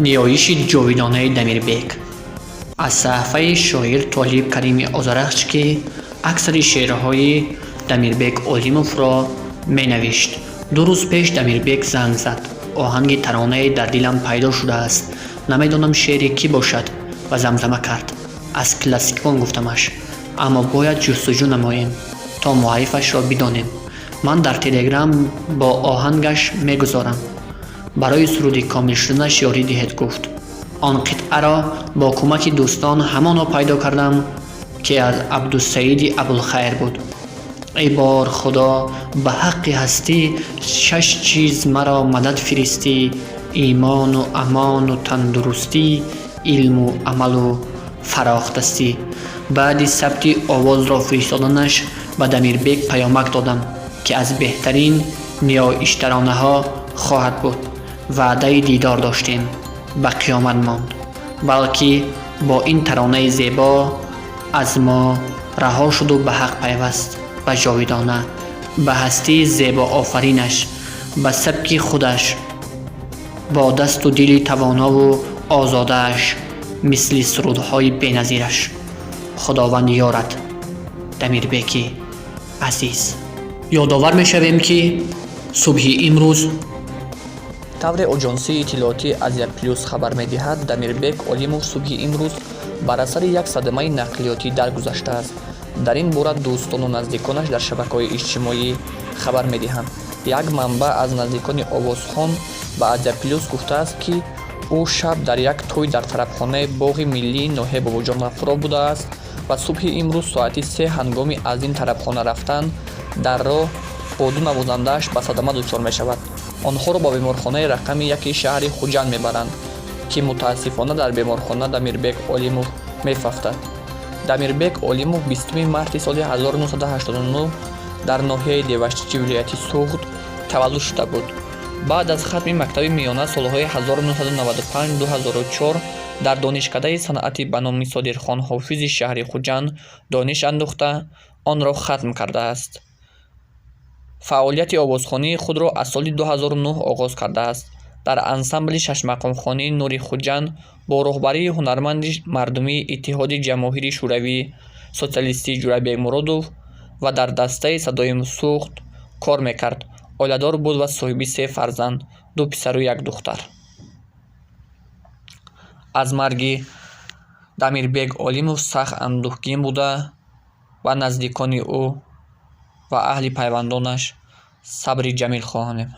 Ниёиши ҷовидонаи Дамирбек аз саҳифаи шоир Толиб Карими Озарахш, ки аксари шеърҳои Дамирбек Олимовро менавишт. 2 рӯз пеш Дамирбек занг зад. Оҳанги таронае дар дилам пайдо шудааст, намедонам, шеъри кӣ бошад, ва замзама кард. Аз классикон, гуфтамаш, аммо бояд ҷустуҷӯ намоем, то муаллифашро бидонем. Ман дар Телеграм бо оҳангаш мегузорам, барои суруди комил шуданаш ёрӣ диҳед, гуфт. Он қитъаро бо кӯмаки дӯстон ҳамоно пайдо кардам, ки аз Абдусаиди Абулхайр буд. Эй бор Худо, ба ҳаққи ҳастӣ, шаш чиз маро мадад фиристӣ: имону амону тандурустӣ, илму амалу фарохдастӣ. Баъди сабти овозро фиристоданаш ба Дамирбек паёмак додам, ки аз беҳтарин ниёиштаронаҳо хоҳад буд. Ваъдаи дидор доштем, ба қиёмат монд, балки бо ин таронаи зебо аз мо раҳо шуду ба ҳақ пайваст ва ҷовидона ба ҳастии зебоофаринаш, ба сабки худаш, бо дасту дили тавонову озодааш, мисли сурудҳои беназираш. Худованд ёрад, Дамирбеки азиз. Ёдовар мешавем, ки субҳи имрӯз Тавре оҷонсии иттилоотӣ «Азия Плюс» хабар медиҳад, Дамирбек Олимов субҳи имрӯз бар асари як садамаи нақлиётӣ даргузаштааст. Дар ин бора дӯстону наздиконаш дар шабакаҳои иҷтимоӣ хабар медиҳанд. Як манбаъ аз наздикони овозхон ба «Азия Плюс» гуфтааст, ки ӯ шаб дар як тӯй дар тарабхонаи боғи миллии ноҳияи Бобоҷон Ғафуров будааст ва субҳи имрӯз соати 3 ҳангоми аз ин тарабхона рафтан дар роҳ бо ду навозандааш ба садама дучор мешавад. Онҳоро ба беморхонаи рақами яки шаҳри Хуҷанд мебаранд, ки мутаассифона дар беморхона Дамирбек Олимов мефавтад. Дамирбек Олимов 20 марти соли 1989 дар ноҳияи Деваштичи вилояти Суғд таваллуд шуда буд. Баъд аз хатми мактаби миёна солҳои 1995-2004 дар Донишкадаи санъати ба номи Содирхон Ҳофизи шаҳри Хуҷанд дониш андӯхта, онро хатм кардааст. Фаъолияти овозхонии худро аз соли 2009 оғоз кардааст. Дар ансамбли шашмақомхонии «Нури Хуҷанд» бо роҳбарии ҳунарманди мардумии Иттиҳоди Ҷамоҳири Шӯравии Социалистӣ Ҷӯрабек Муродов ва дар дастаи «Садои Суғд» кор мекард. Оиладор буд ва соҳиби се фарзанд: ду писару як духтар. Аз марги Дамирбек Олимов сахт андӯҳгин буда ва наздикони ӯ ва аҳли пайвандонаш сабри ҷамил хоҳонем.